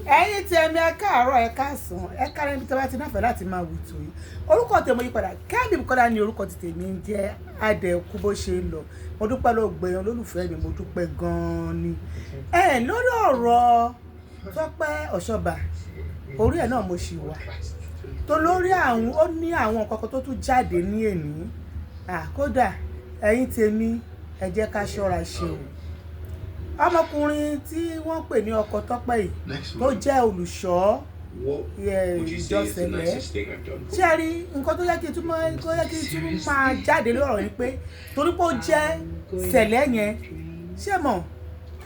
Ẹ̀yin tí ẹ̀mí, ẹ káàárọ̀, ẹ káàsán, ẹ káàárọ̀ níbi tí a bá ti náfẹ̀ẹ́ láti máa wù tó yìí. Orúkọ tèmi yí padà, Kẹ́mi Bùkọ́lá ní orúkọ ti tèmi ń jẹ́. Adẹ̀kú bó ṣe ń lọ. Mo dúpẹ́ ló gbẹ̀yàn olólùfẹ́ mi, mo dúpẹ́ gan-an ni. Ẹ lórí ọ̀rọ̀ Tọ́pẹ́ Ọ̀ṣọ́bà, orí ẹ̀ náà mo ṣì wà tó lórí àwọn. Ó ní àwọn nǹkan kan tó tún jáde ní èní. Kódà ẹ̀yin tèmi, ẹ jẹ́ ká ṣọ́ra ṣe o. Ọmọkùnrin tí wọ́n pè ní ọkọ Tọ́pẹ́ yìí tó jẹ́ olùṣọ́ ìjọ Sẹ̀lẹ́, ṣé ẹ rí nǹkan tó yẹ kí n tún máa jáde lórí ọ̀rọ̀ yìí pé torí pé ó jẹ́ Sẹ̀lẹ́ yẹn, ṣé mọ̀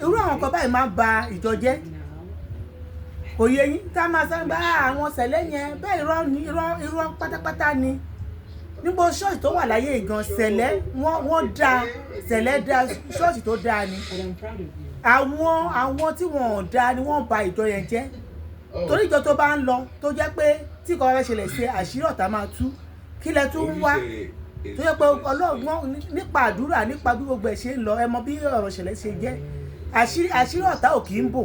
irú àwọn nǹkan báyìí máa ń ba ìjọ jẹ́? Kò yé yín tá a máa sọ bá àwọn Sẹ̀lẹ́ yẹn bẹ́ẹ̀. Irọ́ ni, irọ́, irọ́ pátápátá ni. Níbo ṣọ́ọ̀ṣì tó wà láyé ìgan Sẹ̀lẹ́ wọ́n dá Sẹ̀lẹ́ dá ṣọ́ọ̀ṣì tó dáa ni. Àwọn tí wọn ò dáa ni wọ́n ba ìjọ yẹn jẹ́, torí ìjọ tó bá ń lọ tó jẹ́ pé tí nǹkan bá fẹ́ ṣẹlẹ̀ sí, àṣírí ọ̀tá máa tú. Kí lẹ tún ń wá tó jẹ́ pé Ọlọ́run nípa àdúrà, nípa bí gbogbo ẹ̀ ṣe ń lọ? Ẹ mọ bí ọ̀rọ̀ ṣẹlẹ̀ ṣe jẹ́. Àṣírí ọ̀tá ò kì í bò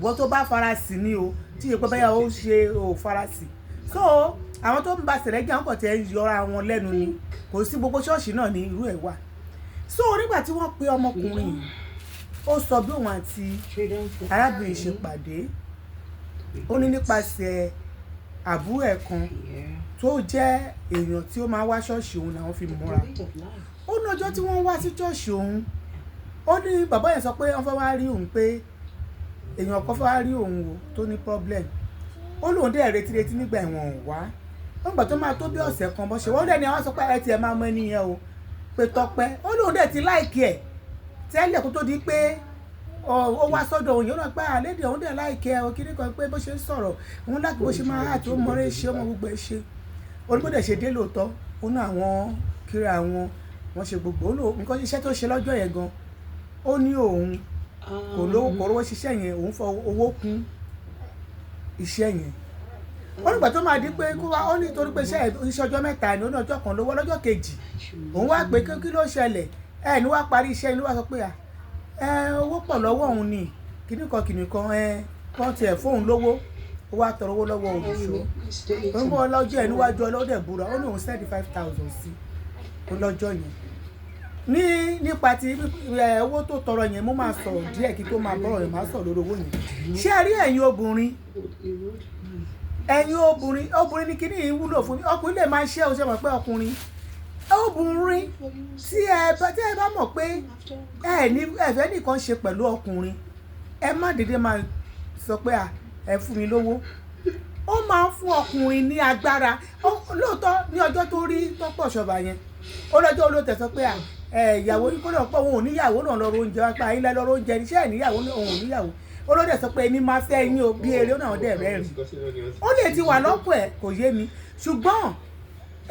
wọ́n tó bá farasì ni o, tí ìyẹn pé báyà ó ṣe ò farasì. So àwọn tó ń ba Sẹ̀lẹ́ jẹ́, àwọn kò tẹ̀ ń yọra wọn lẹ́nu ni. Kò sí gbogbo ṣọ́ọ̀ṣì náà ní irú ẹ̀ wà. So nígbà tí wọ́n pe ọmọkùnrin yìí, ó sọ bí òun àti arábìnrin ṣe pàdé. Ó ní nípasẹ̀ àbúrò ẹ̀ kan tó jẹ́ èèyàn tí ó máa ń wá ṣọ́ọ̀ṣì òun làwọn fi mọ́ra. Ó ní ọjọ́ tí wọ́n wá sí ṣọ́ọ̀ṣì òun, ó ní bàbá yẹn sọ pé wọ́n fẹ́ wá rí òun, pé èèyàn kan fẹ́ wá rí òun o tó ní problem. Ó lóun dẹ̀ retí retí nígbà ẹ̀wọ̀n wá. Wọ́n gbà tó máa tó bí ọ̀sẹ̀ kan bọ́ ṣe wọ́n dẹ̀ ni àwọn sọ pé ẹ tiẹ̀ máa mọ ẹni yẹn o, pé Tọ́pẹ́. Ó lóun dẹ̀ ti like ẹ̀ tẹ́lẹ̀ kó tó di pé ó wá sọ́dọ̀ òun yìí. Ó náà pé àlédè òun dẹ̀ like ẹ̀ o, kíní kan, pé bó ṣe ń sọ̀rọ̀ òun like, bó ṣe máa àti ó mọ̀rẹ́ ṣe, ó mọ gbogbo ẹ̀ ṣe. Oníbòdè ṣe dé lóòótọ́, ó ní àwọn kíra àwọn wọ́n ṣe gbogbo. Ó lò nǹkan iṣẹ́ tó ṣe lọ́jọ́ yẹn gan. Ó ní òun kò lówó, kò rówó ṣiṣẹ́ yẹn, òun fọ owó kún iṣẹ́ yẹn. Ó nígbà tó máa di pé kó wá, ó ní torí pé iṣẹ́ ọjọ́ 3 ni, ó ní ọjọ́ kan lówó. Lọ́jọ́ kejì òun wá pé kí ló ṣẹlẹ̀, ẹ ní wá parí iṣẹ́ ní wá sọ pé à ẹ owó pọ̀ lọ́wọ́ òun ni, kíní kan kíní kan, ẹ kàn tiẹ̀ fóun lówó. Ó wá tọrọ owó lọ́wọ́ olùṣọ́. Ó ń bọ́ lọ́jọ́ ẹ̀ níwájú ọlọ́dẹ̀ búra, ó ní òun send 5,000 sí ó lọ́jọ́ yẹn ní nípa ti owó tó tọrọ yẹn. Mo máa sọ̀rọ̀ díẹ̀ kí tó máa bọ̀rọ̀ yẹn, máa sọ̀rọ̀ lórí owó yẹn. Ṣé ẹ rí ẹ̀yin obìnrin, ẹ̀yin obìnrin, obìnrin ní kíní yìí wúlò fún mi. Ọkùnrin lè máa ṣe, o ṣe mọ̀ pé ọkùnrin, obìnrin, tí ẹ bá mọ̀ pé ẹ ní ẹ fẹ́ nìkan ṣe pẹ̀lú ọkùnrin, ẹ má dédé máa sọ pé à ẹ fún mi lówó. Ó máa ń fún ọkùnrin ní agbára. Lóòótọ́, ní ọjọ́ tó rí Tọ́pẹ́ Ọ̀ṣọ́bà yẹn, ó lọ́jọ́ olóòtẹ̀ sọ pé à ẹ ìyàwó yìí kó lọ pé òun ò níyàwó náà lọ́rọ̀ oúnjẹ wá pé àyínlá lọ́rọ̀ oúnjẹ ní, ṣé ẹ̀ níyàwó? Òun ò níyàwó. Ó ló dẹ̀ sọ pé èmi máa fẹ́ yín o bí eré náà dẹ̀ rẹ́rìn. Ó lè ti wà lọ́pọ̀ ẹ̀, kò yé mi, ṣùgbọ́n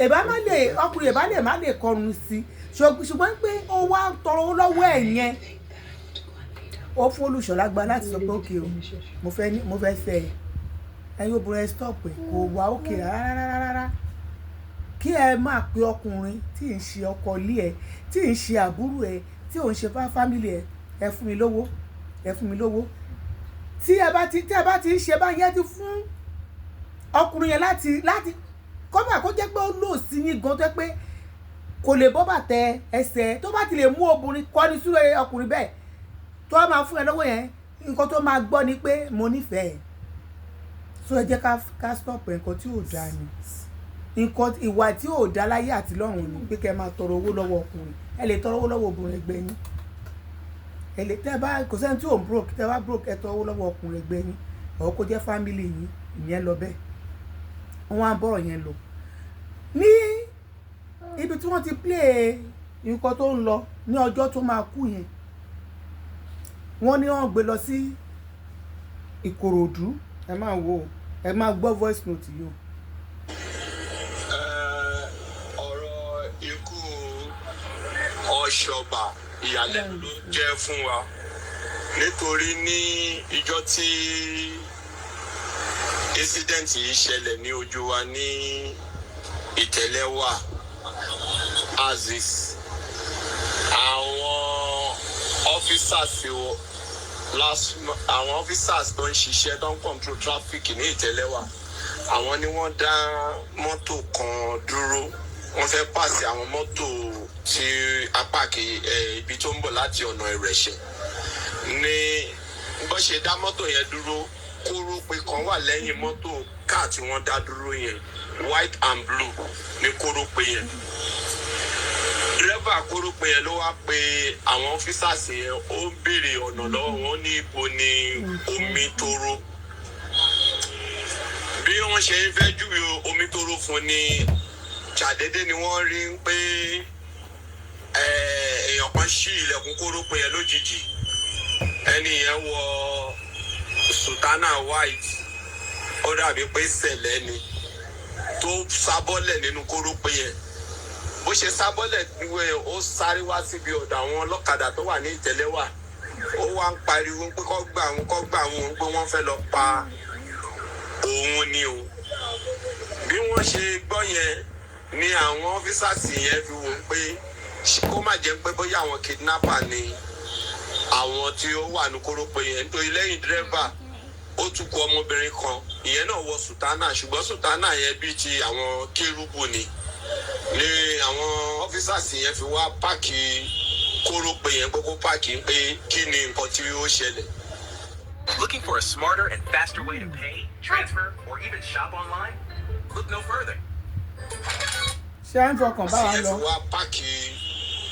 ìbá má lè ọkùnrin ìbá lè má lè kọrun sí, ṣùgbọ́n pé ó wá tọrọ owó lọ́wọ́ ẹ̀ yẹn, ó fún olùṣọ́lágbá láti sọ pé okay o, mo fẹ́ fẹ́ ẹ. Ẹ̀yin obìnrin, ẹ stop ẹ̀, kò wá okay rárá rárá kí ẹ máa pe ọkùnrin tí ì ń ṣe ọkọ ilé ẹ, tí ì ń ṣe àbúrò ẹ, tí ò ń ṣe family ẹ, ẹ fún mi lówó, ẹ fún mi lówó. Tí ẹ bá ti ń ṣe báyẹn, ti fún ọkùnrin yẹn láti kọ́mà kó jẹ́ pé ó lò sí yín gan, tó jẹ́ pé kò lè bọ́ bàtẹ ẹsẹ̀ tó bá ti lè mú obìnrin kọ́ni súré ọkùnrin bẹ́ẹ̀ tó wá máa fún ẹ lọ́wọ́ yẹn, nǹkan tó máa gbọ́ ni pé mo nífẹ̀ẹ́. So ẹ jẹ́ ká stop ẹ̀. Nǹkan tí ò dáa ni, nǹkan ìwà tí ò dáa láyé àti lọ́run ni pé kẹ́ ẹ máa tọrọ owó lọ́wọ́ ọkùnrin. Ẹ lè tọrọ owó lọ́wọ́ obìnrin ẹgbẹ́ yín, ẹ lè tẹ́ bá kò sẹ́ni tí ò ń broke. Tẹ́ bá broke, ẹ tọrọ owó lọ́wọ́ ọkùnrin ẹgbẹ́ yín ọ̀ kó jẹ́ family yín. Ìyẹn lọ bẹ́ẹ̀. Wọ́n á bọ̀rọ̀ yẹn lọ ní ibi tí wọ́n ti play nǹkan tó ń lọ ní ọjọ́ tó máa kú yẹn. Wọ́n ní wọ́n gbé lọ sí Ìkòròdú. Ẹ máa wo, ẹ máa gbọ́ voice note yìí o. Ọ̀rọ̀ ikú Ọ̀ṣọ́bà, ìyàlẹ́nu ló jẹ́ fún wa, nítorí ní ìjọ tí incident yìí ṣẹlẹ̀ ní ojú wa ní Ìtẹ̀lẹ́wà axis, àwọn officers Last àwọn officers tó ń ṣiṣẹ́, tó ń control traffic ní Ìtẹ́lẹ́wà, àwọn ni wọ́n dá mọ́tò kan dúró. Wọ́n fẹ́ pàṣẹ àwọn mọ́tò tí apá ibi tó ń bọ̀ láti ọ̀nà Ìrẹ̀ṣẹ̀. Ní bó ṣe dá mọ́tò yẹn dúró, kórópè kan wà lẹ́yìn mọ́tò káà tí wọ́n dá dúró yẹn. White and blue ní kórópè yẹn. Dírẹ́fà kórópè yẹn ló wá pe àwọn officers yẹn. Ó ń béèrè ọ̀nà lọ́wọ́ wọn ní ibo ni Omi Toro. Bí wọ́n ṣe ń fẹ́ júwe Omi Toro fún ni, ṣàdédé ni wọ́n rí pé èèyàn kan ṣí ilẹ̀kùn kórópè yẹn lójijì. Ẹni yẹn wọ sùtánà white, ó dàbí pé sẹ̀lẹ̀ ni, tó sábọ́lẹ̀ nínú kórópè yẹn. Bó ṣe sábọ́lẹ̀ níwẹ̀, ó sáré wá síbi ọ̀dọ̀ àwọn ọlọ́kadà tó wà ní Ìtẹ́lẹ́wà. Ó wá ń pariwo pé kó gbà òun, kó gbà òun, pé wọ́n fẹ́ lọ pa òun ni o. Bí wọ́n ṣe gbọ́ yẹn ni àwọn officers yẹn fi wò pé kó má jẹ́ pé bóyá àwọn kidnapper ni àwọn tí ó wà ní kórópè yẹn, nítorí lẹ́yìn dírẹ́fà, ó tún kù ọmọbìnrin kan. Ìyẹn náà wọ sùtánà, ṣùgbọ́n sùtánà yẹn bíi ti àwọn kérúbù ni. Ní àwọn officers yẹn fi wá park kórópè yẹn pé kó park, pé kí ni nǹkan tí ó ṣẹlẹ̀. Looking for a smarter and faster way to pay, transfer, or even shop online? Look no further. Ṣé à ń fọkàn bá wa yẹn lọ? Fi wá park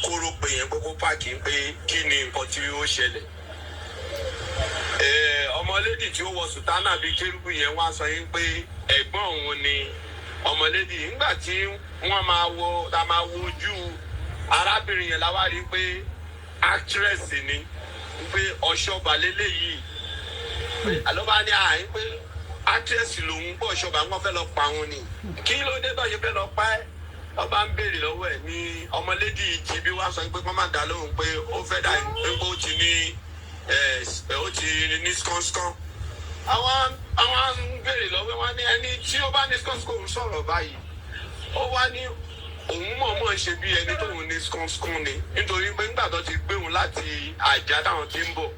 kórópè yẹn pé kó park, pé kí ni nǹkan tí ó ṣẹlẹ̀. Ọmọlédì tí ó wọ sùtánà bíi kérúbù yẹn wá sọ yín pé ẹ̀gbọ́n òun ni ọmọlédì. Nígbà tí wọ́n máa wo ta máa wo ojú arábìnrin yẹn, la wá rí pé actress ni, pé Ọ̀ṣọ́ba lélẹ́yìí, pé àlọ́ bá ní àyín pé actress lòun, pọ̀ Ọ̀ṣọ́ba wọn fẹ́ lọ pa òun ni. Kí ló dé tó ṣe fẹ́ lọ pa ẹ́? Ọba ń béèrè lọ́wọ́ ẹ̀ ní ọmọlédì jí bí wá sọ pé kọ́ má dá lóhùn, pé ó fẹ́ dà pé ó ti ní ẹ̀, ó ti ní skánskán. Àwọn ń béèrè lọ́wọ́ wọn ní ẹni tí ó bá ní skánskán ń sọ̀rọ̀ báyìí. Ó wá ní òun mọ̀ọ́mọ̀ ṣe bí ẹni tóun ní skánskán ni, nítorí pé nígbà tó ti gbé òun láti Àjà táwọn ti ń bọ̀,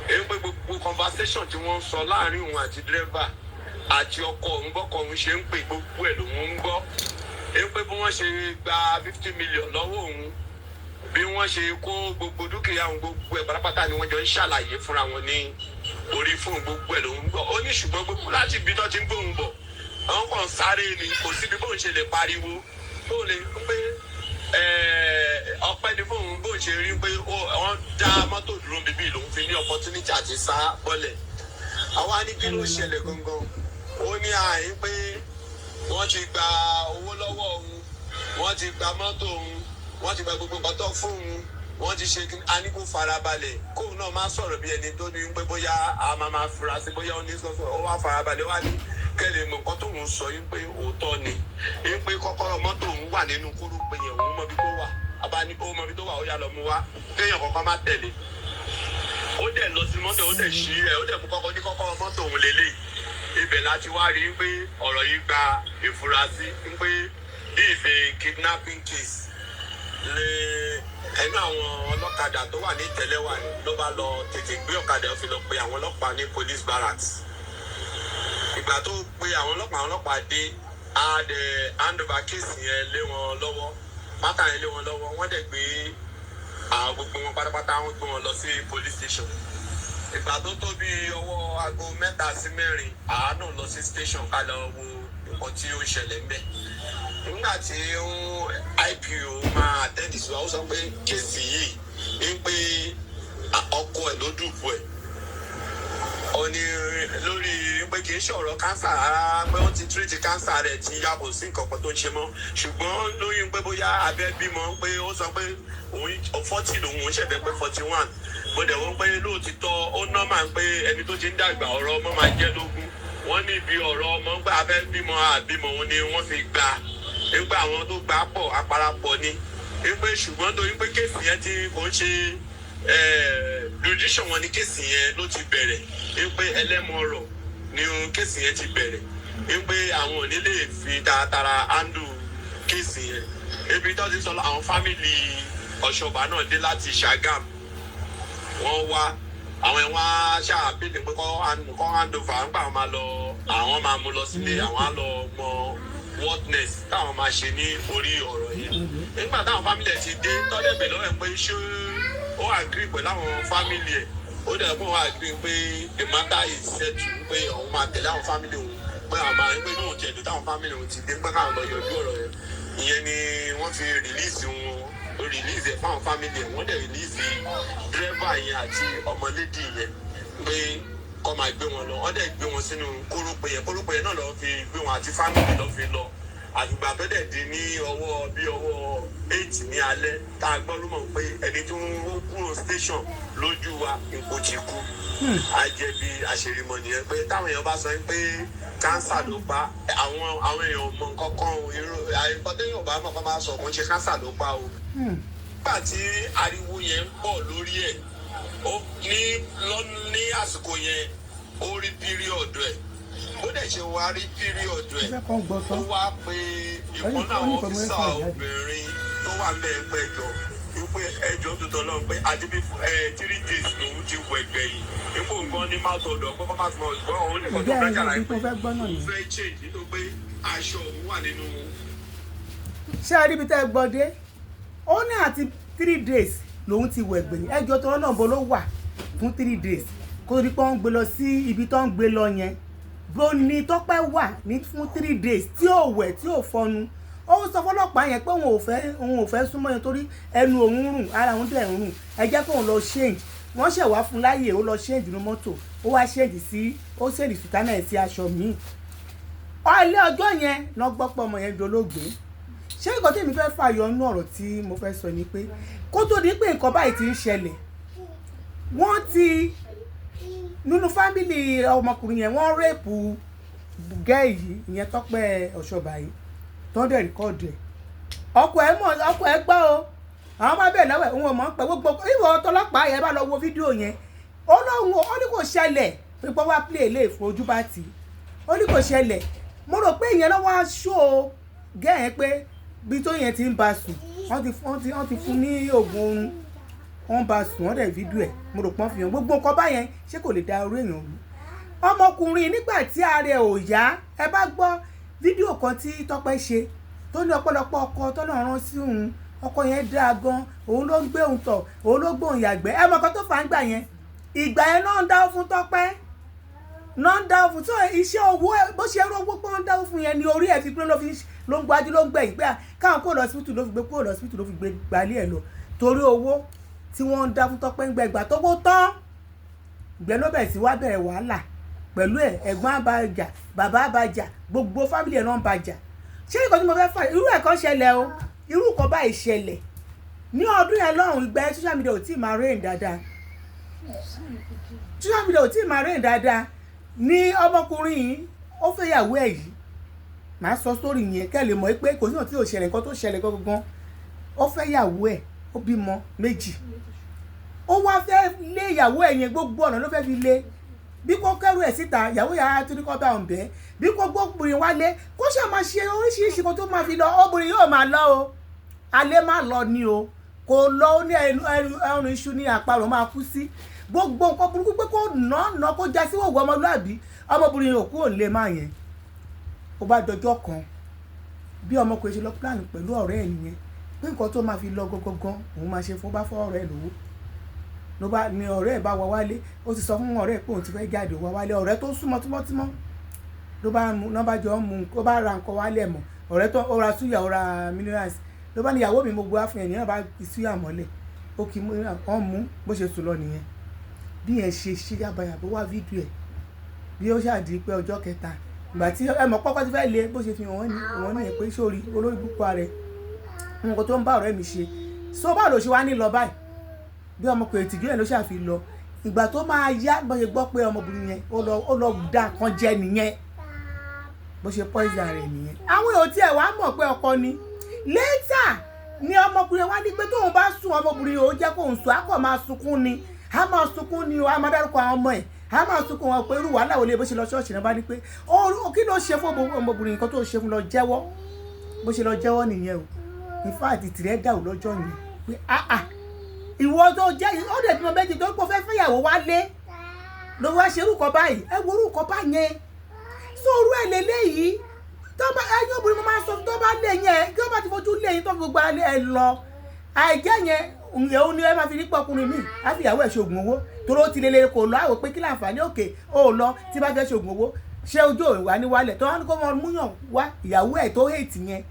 èyí pé gbogbo conversation tí wọ́n ń sọ láàrin òun àti dírẹ́fà àti ọkọ òun, bọ́kọ òun ṣe ń pè, gbogbo ẹ̀ lòun ń gbọ́. Èyí pé bí wọ́n ṣe gba 50 million lọ́wọ́ òun, bí wọ́n ṣe kó gbogbo dúkìá òun, gbogbo ẹ̀ pátápátá ni wọ́n jọ ń ṣàlàyé fúnra wọn ní orí fóònù. Gbogbo ẹ̀ lòun gbọ́. Ó ní ṣùgbọ́n gbogbo láti ibi tó ti ń gbóhùn bọ̀, àwọn kan sáré ni, kò síbi bóun ṣe lè pariwo bóun lè pé ọpẹ́ ni fóun bóun ṣe rí pé wọ́n dá mọ́tò dúró bíbí, lòun fi ní opportunity àti sá bọ́lẹ̀. Àwa ní kí ló ṣẹlẹ̀ gangan? Ó ní àyín pé wọ́n ti gba owó lọ́wọ́ òun, wọ́n ti gba mọ́tò òun, wọ́n ti gba gbogbo nǹkan tó fún òun, wọ́n ti ṣe kí a ní kó farabalẹ̀, kóun náà má sọ̀rọ̀ bí ẹni tó ní pé bóyá a máa máa fura sí, bóyá ó ní sọ́sọ́. Ó wá farabalẹ̀, wá ní kẹ́lẹ́ mọ̀ nǹkan tóun sọ yín pé òótọ́ ni, yín pé kọ́kọ́rọ́ mọ́tò òun wà nínú kórópè yẹn, òun mọbi tó wà. Àbá ní ó mọbi tó wà, ó yá, lọ mú wá, kéèyàn kọ́kọ́ má tẹ̀lé. Ó dẹ̀ lọ sí mọ́tò, ó dẹ̀ ṣí ẹ̀, ó dẹ̀ mú kọ́kọ́ ní kọ́kọ́rọ́ mọ́tò òun lélẹ̀. Ibẹ̀ láti wá rí i pé ọ̀rọ̀ yìí gba ìfurasí, pé this is a kidnapping case. Lé ẹnu àwọn ọlọ́kadà tó wà ní Ìtẹ́lẹ́wà ló bá lọ tètè gbé ọ̀kadà, ó fi lọ pe àwọn ọlọ́pàá ní police barracks. Ìgbà tó pe àwọn ọlọ́pàá, àwọn ọlọ́pàá dé. A dẹ̀ hand over case yẹn lé wọn lọ́wọ́, pátá yẹn lé wọn lọ́wọ́. Wọ́n dẹ̀ gbé àwọn gbogbo wọn pátápátá, wọ́n gbé wọn lọ sí police station. Ìgbà tó tó bí ọwọ́ aago 3 sí 4, àánú lọ sí station ká lọ wo nǹkan tí ó ń ṣẹlẹ̀ ń bẹ̀. Nígbà tí IPO máa attend sí wa, ó sọ pé case yìí ń pé ọkọ ẹ̀ ló dùbò ẹ̀. Ó ní lórí pé kì í ṣọ̀rọ̀ cancer rárá, pé wọ́n ti treat cancer rẹ̀ tí ya, kò sí nǹkan kan tó ń ṣe mọ́, ṣùgbọ́n lóyún pé bóyá abẹ́ bímọ, pé ó sọ pé òun 40 lòun, òun ṣẹ̀fẹ̀ pé 41. Mo dẹ̀ wọ́n pé lóòtítọ́ ó normal pé ẹni tó ti ń dàgbà, ọ̀rọ̀ ọmọ máa jẹ́ lógún. Wọ́n ní ibi ọ̀rọ̀ ọmọ pé abẹ́ bímọ àbímọ òun ni wọ́n fi gbà nígbà àwọn tó gbà pọ̀ aparapọ̀ ni, wípé ṣùgbọ́n torí pé case yẹn ti kò ń ṣe judicial wọn ni case yẹn ló ti bẹ̀rẹ̀, wípé ẹlẹ́mọ̀ọ́rọ̀ ni case yẹn ti bẹ̀rẹ̀, wípé àwọn ò ní lè fi taratara handle case yẹn. Ibi tó ti sọ, àwọn family Ọ̀ṣọ́bà náà dé láti Ṣàgàm, wọ́n wá. Àwọn ẹ̀wọ̀n á ṣàbílẹ̀ pé kọ́ hand over nígbà wọn máa lọ, àwọn máa mú lọ sílé, àwọn á lọ mọ what next táwọn máa ṣe ní orí ọ̀rọ̀ yẹn. Nígbà táwọn family ẹ̀ ti dé, tọ́lẹ̀ bẹ̀ lọ́wọ́ ẹ̀ pé ṣé ó agree pẹ̀lú àwọn family ẹ̀, ó dẹ̀ pé wọ́n agree pé the matter is settled, pé òun máa tẹ̀lé àwọn family òun, pé àwọn máa ń pé lóun tiẹ̀ dùn táwọn family òun ti dé, pé káwọn lọ yọjú ọ̀rọ̀ yẹn. Ìyẹn ni wọ́n fi release wọn, release ẹ̀ fáwọn family ẹ̀. Wọ́n dẹ̀ release driver yẹn àti ọmọlédì yẹn pé kọ́ máa gbé wọn lọ. Wọ́n dẹ̀ gbé wọn sínú kórópè yẹn. Kórópè yẹn náà lọ́ọ́ fi gbé wọn àti family lọ́ọ́ fi lọ. Àgbà tó dẹ̀ di ní ọwọ́ bí ọwọ́ 8 ní alẹ́ tá a gbọ́ ló mọ̀ pé ẹni tó ń kúrò station lójú wa nǹkó ti kú. A jẹ́ bí àṣírímọ̀ nìyẹn, pé táwọn èèyàn bá sọ pé cancer ló pa, àwọn èèyàn mọ nǹkan kan o. Irú àìkọ́ téèyàn bá mọ̀ kọ́ máa sọ kò ń ṣe cancer ló pa o. Nígbà tí ariwo yẹn ń pọ̀ lórí ẹ̀, ó ní ní àsìkò yẹn, ó rí period ẹ̀. Ó dẹ̀ ṣe wá rí period ẹ̀, Fẹ́ kàn gbọ́ sọ. ó wá pé ìkan náà Ó ní ìfọ̀mọ́ officer ẹ̀fọ́ ìjáde. obìnrin tó wà ń bẹ́ẹ̀ pé ẹjọ́, wípé ẹjọ́ tó tọ́ lọ́run, pé àti bí 3 days lòun ti wẹ̀ gbẹ̀yìn, ipò nǹkan ní má tọ̀dọ̀ pé kọ́ má tọ̀ ọ̀gbọ́n òun nìkan tó Ìjẹ́ fẹ́ ẹ̀rọ ṣàlàyé ibi tó pé fẹ́ gbọ́ náà òun nìyẹn. fẹ́ change nítorí pé aṣọ òun wà nínú. Ṣé ẹ rí ibi tẹ́ ẹ gbọ́ dé? Ó ní àti 3 days lòun ti wẹ̀ gbẹ̀yìn. Ẹjọ́ tó lọ́nà bó ló wà fún 3 days kó tó di pé wọ́n ń gbé lọ sí ibi tó ń gbé lọ yẹn? Bó ní Tọ́pẹ́ wà ní fún 3 days tí ò wẹ̀, tí ò fọnu? Ó ń sọ fọlọ́pàá yẹn pé òun ò fẹ́ súnmọ́ yẹn torí ẹnu òun rùn, ara òun dẹ̀ ń rùn, ẹ jẹ́ kóun lọ change. Wọ́n ṣẹ̀ wá fún láàyè, ó lọ change ní mọ́tò, ó wá change sí, ó change sùtánà ẹ̀ sí aṣọ míì. Alẹ́ ọjọ́ yẹn lọ gbọ́ pé ọmọ yẹn dolóògbé. Ṣé nǹkan tí èmi fẹ́ fàyọ nínú ọ̀rọ̀ tí mo fẹ́ sọ ni pé kó tó di pé nǹkan báyìí ti ń ṣẹlẹ̀, wọ́n ti nínú family ọmọkùnrin yẹn, wọ́n rape girl yìí, ìyẹn Tọ́pẹ́ Ọ̀ṣọ́bà yìí, tó ń dẹ̀ record ẹ̀. Ọkọ ẹ̀ mọ̀, ọkọ ẹ̀ gbọ́ o. Àwọn bá bẹ̀ lọ́wọ́ ẹ̀, òun ò mọ̀ ń pẹ́. Gbogbo ìwọ ọtọlọ́pàá yẹn bá lọ wo fídíò yẹn, ó lóun ó ní kò ṣẹlẹ̀, pé pé wá play lè fún ojú bá tì í, ó ní kò ṣẹlẹ̀. Mo rò pé ìyẹn lọ́wọ́ aṣọ gẹ́ ẹ̀ pé bí tó yẹn ti ń ba sùn, wọ́n ti fún ní oògùn oorun, wọ́n bá sùn, wọ́n dẹ̀ fídíò ẹ̀. Mo rò pọ́n fi hàn gbogbo nǹkan báyẹn. Ṣé kò lè da orí èèyàn rú? Ọmọkùnrin nígbà tí ara ẹ̀ ò yá, ẹ bá gbọ́ fídíò kan tí Tọ́pẹ́ ṣe tó ní ọ̀pọ̀lọpọ̀ ọkọ tọ́lọ̀ rán sí òun, ọkọ yẹn dáa gan, òun ló ń gbé òun tọ̀, òun ló gbóhùn yàgbẹ́. Ẹ mọ̀ kan tó fà á ń gbà yẹn? Ìgbà yẹn náà ń dáwó fún Tọ́pẹ́, náà ń dáwó fún tó iṣẹ́ owó. Bó ṣe rówó pé wọ́n ń dáwó fún yẹn ni orí ẹ̀ fi pé ló fi ló ń gbájú, ló ń gbẹ̀yìn pé káwọn kó lọ síbítù, ló fi gbé kúrò lọ síbítù, ló fi gbé gbalé ẹ̀ lọ torí owó tí wọ́n ń dá fún Tọ́pẹ́ ń gbẹ. Ìgbà tó wó tán, ìgbẹ́ ló bẹ̀rẹ̀ sí wá bẹ̀rẹ̀ wàhálà pẹ̀lú ẹ̀. Ẹ̀gbọ́n àbájà, bàbá àbájà, gbogbo family ẹ̀ náà ń bàjà. Ṣé nǹkan tí mo fẹ́ fà, irú ẹ̀ kan ṣẹlẹ̀ o. Irú nǹkan báyìí ṣẹlẹ̀ ní ọdún yẹn lọ́hùn. Ìgbà yẹn social media ò tí ì máa reign dáadáa, social media ò tí ì máa reign dáadáa. Ní ọmọkùnrin yìí, ó fẹ́ yàwó ẹ̀ yìí, màá sọ sórí yẹn kẹ́ lè mọ̀ pé kò sí náà tí ò ṣẹlẹ̀. Nǹkan tó ṣẹlẹ̀ gangan, ó fẹ́ yàwó ẹ̀, ó bímọ méjì. Ó wá fẹ́ lé ìyàwó ẹ̀ yẹn, gbogbo ọ̀nà ló fẹ́ fi lé. Bí kò kẹ́rù ẹ̀ síta, ìyàwó yàrá tó ní kọ́ bá òun bẹ́ẹ̀, bí kò gbóbìnrin wálé, kó ṣe máa ṣe oríṣiríṣi kan tó máa fi lọ. Obìnrin yóò máa lọ o, alẹ́ má lọ ni o, kò lọ. Ó ní ẹnu ẹnu iṣu ní àparò máa kú sí. Gbogbo nǹkan burúkú pé kó nà nà kó já sí òwò ọmọlúàbí, ọmọbìnrin yóò kúrò nílé máa yẹn. Ó bá dọjọ́ kan, bí ọmọkùnrin ṣe lọ plan pẹ̀lú ọ̀rẹ́ ẹ̀ nìyẹn pé nǹkan tó máa fi lọ gangan, òun máa ṣe fún bá fọ́ ọ̀rẹ́ ẹ̀ lówó. Ló bá ní ọ̀rẹ́ ẹ̀ bá wá wálé. Ó ti sọ fún ọ̀rẹ́ ẹ̀ pé òun ti fẹ́ jáde, wá wálé. Ọ̀rẹ́ tó súnmọ́ tímọ́tímọ́ ló bá mú, ló bá jọ ń mu, ó bá ra nǹkan wálé ẹ̀ mọ̀. Ọ̀rẹ́ tó ó ra súyà, ó ra minerals, ló bá ní, "Ìyàwó mi, mo gbé wá fún ẹ̀." Nìyẹn bá fi súyà mọ́lẹ̀, ó kì í mú wọ́n mú. Bó ṣe sùn lọ nìyẹn. Bí yẹn ṣe ṣí yàbàyàbọ̀ wá fídíò ẹ̀, bí ó ṣàdí pé ọjọ́ kẹta, ìgbà tí ẹ mọ̀ pọ́pọ́ ti fẹ́ le, bó ṣe fi hàn wọ́n ní wọ́n nìyẹn pé sórí olórí púpọ̀ rẹ̀, nǹkan tó ń bá ọ̀rẹ́ mi ṣe so, báwo ló ṣe wá ní lọ báyìí? Bí ọmọkùnrin tìjú ẹ̀ ló ṣàfi lọ. Ìgbà tó máa yá, bó ṣe gbọ́ pé ọmọbìnrin yẹn ó lọ dá kan jẹ nìyẹn, bó ṣe poison rẹ̀ nìyẹn. Àwọn èèyàn tiẹ̀ wá mọ̀ pé ọkọ ni. Later ni ọmọkùnrin wá ní pé tóun bá sùn, ọmọbìnrin yìí ó jẹ́ kóun sùn, á kàn máa sunkún ni, á máa sunkún ni o, á máa dárúkọ àwọn ọmọ ẹ̀, á máa sunkún wọn pé irú wàhálà wo lè. Bó ṣe lọ ṣọ́ọ̀ṣì náà bá ní pé ó kí ló ṣe fún ọmọbìnrin, nǹkan tó ṣe fún, lọ jẹ́wọ́. Bó ṣe lọ jẹ́wọ́ nìyẹn o. In fact, tìrẹ́ dàrú lọ́jọ́ yẹn pé ah ah. Ìwọ tó jẹ́ ó dẹ̀ bímọ méjì tó pọ̀ fẹ́ fẹ́yàwó wálé ló wá ṣe orúkọ báyìí. Ẹ wo orúkọ báyẹn sóòrú ẹ̀ lélẹ́yìí. Tó bá ẹyin obìnrin, mo máa ń sọ, tó bá lé yẹn, kí wọ́n bá ti fojú lé yín, tó fi gbogbo ara lé ẹ lọ, àìjẹ́ yẹn ǹyẹn ó ní ẹ máa fi rí pọkùnrin mi á fi ìyàwó ẹ̀ ṣoògùn owó, torí ó ti lele kò lọ àwò pé kí láǹfààní òkè ó lọ tí bá fẹ́ ṣoògùn owó, ṣé ojú òun wà ní wálẹ̀ tó wá ní kó mọ múyàn wá ìyàwó ẹ̀ tó hate yẹn,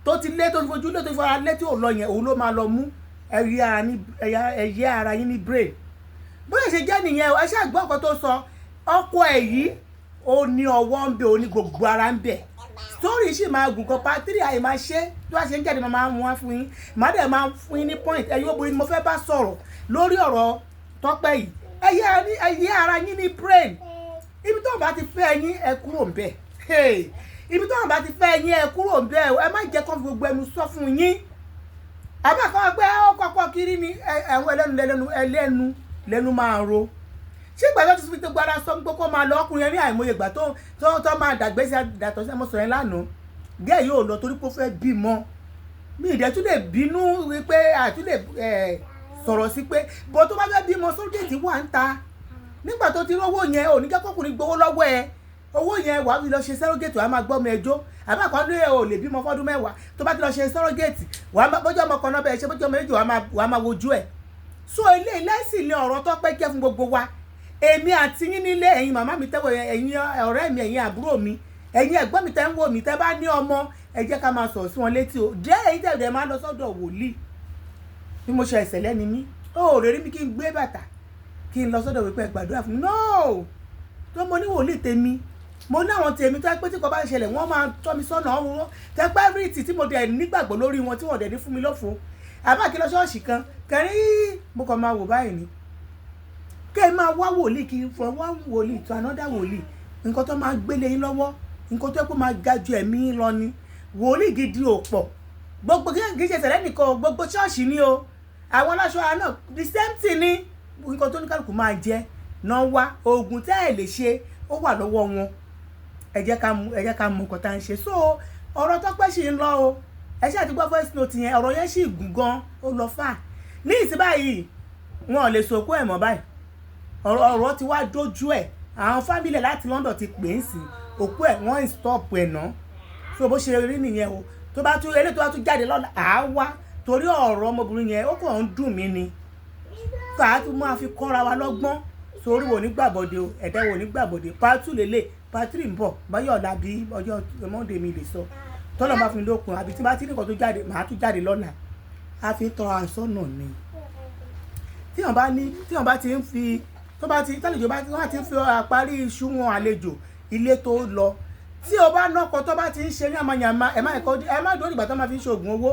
tó ti lé, tó ti fojú lé, tó ti fara lé, tí ò lọ yẹn, òun ló máa lọ mú. Ẹ̀yẹ ara yín ní brain. Bóyá ṣe jẹ́ nìyẹn o. Ẹ ṣáà gbọ́ nǹkan tó sọ. Ọkọ ẹ̀ yìí, ó ní ọwọ́ ń bẹ, ó ní gbogbo ara ń bẹ. Story sì máa gùn kan, part three àyè máa ṣe. Tó bá ṣe ń jáde, máa mú wá fún yín, màá dẹ̀ máa fún yín ní point. Ẹ̀yin obìnrin ni mo fẹ́ bá sọ̀rọ̀ lórí ọ̀rọ̀ Tọ́pẹ́ yìí. Ẹ̀yẹ ara yín ní brain. Ibi tó bá ti fẹ́ yín, ẹ kúrò ń bẹ̀. Ibi tó bá ti fẹ́ yín, ẹ kúrò ń bẹ̀. Ẹ má jẹ́ kó fi gbogbo ẹnu sọ fún yín àbá kan pé ó kọ́kọ́ kiri ni ẹ̀wọ̀n ẹlẹ́nu lẹ́nu ẹlẹ́nu lẹ́nu máa ro. Ṣé ìgbà tó ti fi gbogbo ara sọ pé kó máa lọ, ọkùnrin yẹn ní àìmọye ìgbà tó máa dàgbé sí dàtọ̀ sí ẹmọ sọ̀rọ̀ yẹn lánàá gẹ́ẹ̀ yóò lọ torí pé ó fẹ́ bímọ. Mi ìdẹ́ tún lè bínú wípé àtún lè sọ̀rọ̀ sí pé bọ́ tó bá fẹ́ bímọ, surrogate wà ń ta. Nígbà tó ti rówó yẹn, ò ní jẹ́ kọkùnrin gbowó lọ́wọ́ ẹ. Owó yẹn, wàá fi lọ ṣe surrogate, wàá máa gbọ́ ọmọ ẹjọ́. Àbá kan ní ò lè bímọ fọ́dún 10, tó bá ti lọ ṣe surrogate, wàá máa bójú ọmọ kan náà bẹ́ẹ̀ ṣe bójú ọmọ méjì, wàá máa wojú ẹ̀. So ilé lẹ́sìn ni ọ̀rọ̀ Tọ́pẹ́ jẹ́ fún gbogbo wa, èmi àti yín nílé. Ẹ̀yin màmá mi tẹ́wọ̀, ẹ̀yin ọ̀rẹ́ mi, ẹ̀yin àbúrò mi, ẹ̀yin ẹ̀gbọ́n mi tẹ́ ń wò mí, tẹ́ bá ní ọmọ, ẹ jẹ́ ká máa sọ̀rọ̀ sí wọn létí o. Jẹ́ ẹ̀yin tẹ́ ẹ̀ máa lọ sọ́dọ̀ wòlíì. Bí mo ṣe ẹ̀sẹ̀ lẹ́ni mí, ó rè rí mi kí n gbé bàtà kí n lọ sọ́dọ̀ wípé ẹ gbàdúrà fún mi. No, tó mo ní wòlíì tèmi, mo ní àwọn tèmi tó yẹ pé tí kò bá ṣẹlẹ̀, wọ́n máa tọ́ mi sọ́nà ọ̀hún, tẹ́ pé everything tí mo dẹ̀ nígbàgbọ́ lórí wọn, tí wọ́n dẹ̀ ní fún mi lófo. Àbá kí lọ ṣọ́ọ̀ṣì kan kẹrin, mo kàn máa wò báyìí ni. Kẹ́ ẹ máa wá wòlíì kí from one wòlíì to another wòlíì, nǹkan tó máa gbélé yín lọ́wọ́, nǹkan tó yẹ kó máa ga ju ẹ̀mí yín lọ ni. Wòlíì gidi ò pọ̀. Gbogbo kí í ṣe ìṣẹ̀lẹ̀ nìkan o, gbogbo ṣọ́ọ̀ṣì ni o, àwọn aláṣọ ara náà, the same thing ni. Nǹkan tó ní kálukú máa jẹ náà wá, oògùn tẹ́ ẹ̀ lè ṣe, ó wà lọ́wọ́ wọn. Ẹ jẹ́ ká mú nǹkan tá à ń ṣe. So ọ̀rọ̀ Tọ́pẹ́ ṣì ń lọ o. Ẹ ṣáà ti gbọ́ voice note yẹn. Ọ̀rọ̀ yẹn sì gùn gan, ó lọ fà ní ìsìn báyìí. Wọn ò lè sòkó ẹ̀ mọ́ báyìí. Ọ̀rọ̀ ti wá dójú ẹ̀. Àwọn family láti London ti pè é sí òkú ẹ̀, wọ́n ń stop ẹ̀ ná. So bó ṣe rí nìyẹn o. Tó bá tún eléyìí tó bá tún jáde lọ́la, àá wá, torí ọ̀rọ̀ ọmọbìnrin yẹn, ó kàn ń dùn mí ni, ká a tún máa fi kọ́ra wa lọ́gbọ́n. Sórí wo ní gbàbọ̀dé o, ẹ̀dá wo ní gbàbọ̀dé. Part two lélẹ̀, part three ń bọ̀ báyọ̀ ọ̀la bí ọjọ́ Monday mi lè sọ tọ́lọ̀ máa fi lókun, àbí tí bá ti ní nǹkan tó jáde, màá tún jáde lọ́la. A fi ń tọrọ àǹsọ́nà ni. Tí wọ́n bá ní, tí wọ́n bá ti ń fi, tó bá ti tálejò bá wọ́n ti ń fi àparí iṣu wọn àlejò ilé tó lọ, tí o bá nọ́kọ tó bá ti ń ṣe yàmàyàmà, ẹ má ẹ̀kọ́, ẹ má dúró dìgbà tó máa fi ń ṣoògùn owó.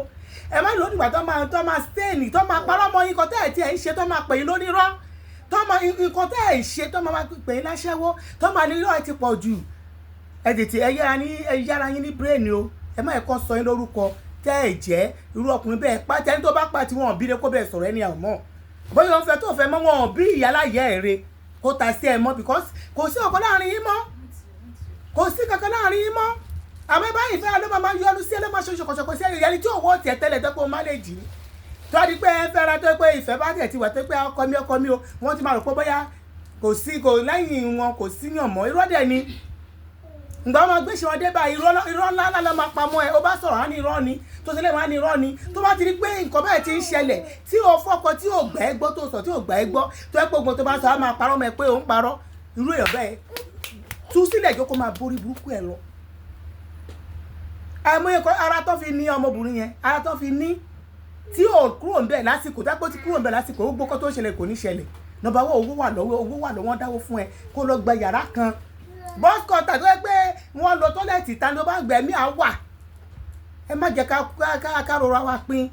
Ẹ má dúró dìgbà tó máa stain, tó máa parọ́ mọ́ yín kan tẹ́ ẹ̀ tí ẹ̀ ń ṣe, tó máa pè yín lónírọ́, tó máa nǹkan tẹ́ ẹ̀ ń ṣe, tó máa pè yín láṣẹ́wó, tó máa ní irọ́ ẹ ti pọ̀ jù. Ẹ tètè ẹ yára ní, ẹ yára yín ní brain o. Ẹ má ẹ̀kọ́ sọ yín lórúkọ tẹ́ ẹ̀ jẹ́. Irú ọkùnrin bẹ́ẹ̀ pa tẹ́ni tó bá pa tí wọ́n bí lé kó bẹ́ẹ̀ sọ̀rọ̀ ẹni àwọn mọ́, bóyá wọ́n fẹ́ tó fẹ́ mọ́, wọn bí ìyáláyà ẹ̀ re kó ta sí ẹ mọ́, because kò sí ọkọ láàrin yín mọ́, kò sí kankan láàrin yín mọ́. Àmọ́ báyìí fẹ́ ló máa yọnu sí ẹ, ló máa ṣe ṣọkọṣọkọ sí ẹ. Ẹni tí òwò tiẹ̀ tẹ́lẹ̀ tó pé o má lè jì ní tó a di pé ẹ fẹ́ra, tó pé ìfẹ́ bá tẹ̀ ti wà, tó pé ọkọ mi, ọkọ mi o, wọ́n ti máa rò pé bóyá kò sí, kò lẹ́yìn wọn, kò síyàn mọ́. Irọ́ dẹ̀ ni. Ǹgbà wọn gbé ṣe wọn dé báyìí, irọ́ ńlá ńlá ló máa pamọ́ ẹ. Ó bá sọ̀rọ̀, á ní irọ́ ni. Tó ṣe lè wọ́n á ní irọ́ ni. Tó bá ti rí pé nǹkan báyìí ti ń ṣẹlẹ̀, tí o fọ́kọ tí o gbà ẹ́ gbọ́, tó sọ tí o gbà ẹ́ gbọ́, tó ẹ pé ogun tó bá sọ, á máa parọ́ mọ́ ẹ pé òun parọ́. Irú èèyàn bẹ́ẹ̀, tú sílẹ̀, jókòó, máa borí burúkú ẹ lọ. Àìmọye kan ara tó fi ní ọmọbìnrin yẹn, ara tó fi ní tí ò kúrò ń bẹ̀ lásìkò dápò, tí kúrò ń bẹ̀ lásìkò, ó gbókọ́ tó ṣẹlẹ̀ kò ní ṣẹlẹ̀. Number one, owó wà lọ́wọ́, owó wà lọ́wọ́, wọ́n dáwó fún ẹ kó lọ gba yàrá kan, boys quarter, tó yẹ pé wọ́n lọ toilet ta ló bá gbẹ̀mí à wà. Ẹ má jẹ́ ká rọra wa pín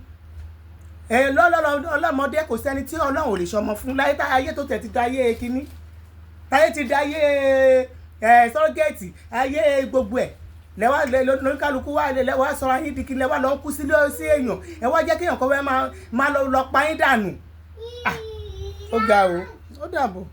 ẹ lọ́lọ́lọ́. Ọlọ́mọdé, kò sẹ́ni tí Ọlọ́run ò lè ṣọmọ fún láyé. Tá ayé tó tẹ̀ ti da ayé kínní, táyé ti da ayé ẹ surrogate, ayé gbogbo ẹ̀ lẹ́wà lóníkàlùkù wà lẹ́wà sọ̀rọ̀ ayé di kí lẹ́wà lọ kú sílé sí èèyàn. Ẹ wá jẹ́ kéèyàn kan wẹ́ máa lọ pa yín dànù. Ah, ó ga o, ó dàbọ̀.